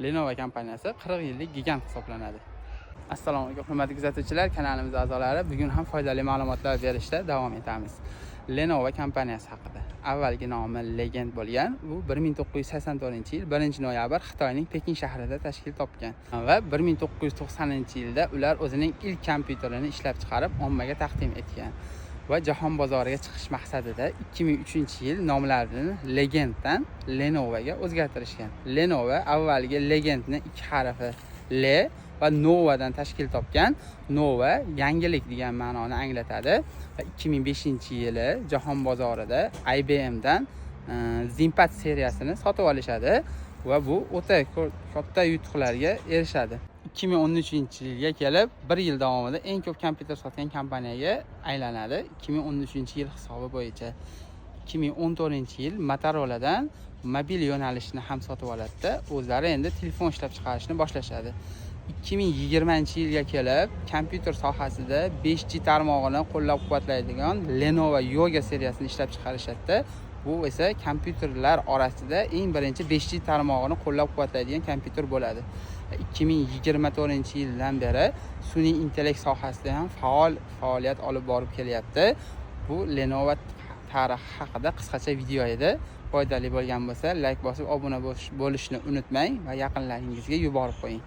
Lenovo kompaniyasi 40 yillik gigant hisoblanadi. Assalomu alaykum, hurmatli kuzatuvchilar, kanalimiz a'zolari. Bugun ham foydali ma'lumotlar berishda davom etamiz. Lenovo kompaniyasi haqida. Avvalgi nomi Legend bo'lgan. Bu 1984-yil 1-noyabr Xitoyning Pekin shahrida tashkil topgan va 1990-yilda ular o'zining ilk kompyuterini ishlab chiqarib, ommaga taqdim etgan va jahon bozoriga chiqish maqsadida 2003-yil nomlarini Legenddan Lenovoga o'zgartirishgan. Lenovo avvalgi Legendni ikki harfi L va Novadan tashkil topgan. Nova yangilik degan ma'noni anglatadi va 2005-yili jahon bozorida IBMdan ThinkPad seriyasini sotib olishadi va bu o'ta katta yutuqlarga erishadi. 2013-yilga kelib, bir yil davomida eng ko'p kompyuter sotgan kompaniyaga aylanadi 2013-yil hisobi bo'yicha. 2014-yil Motoroladan mobil yo'nalishni ham sotib oladida, o'zlari endi telefon ishlab chiqarishni boshlashadi. 2020-yilga kelib kompyuter sohasida 5G tarmog'ini qo'llab-quvvatlaydigan Lenovo Yoga seriyasini ishlab chiqarishadida. Bu esa kompyuterlar orasida eng birinchi 5G tarmog'ini qo'llab-quvvatlaydigan kompyuter bo'ladi. 2024-yildan beri sun'iy intellekt sohasida ham faol faoliyat olib borib kelyapti. Bu Lenovo tarixi haqida qisqacha video edi. Foydali bo'lgan bo'lsa, layk bosib, obuna bo'lishni unutmang va yaqinlaringizga yuborib qo'ying.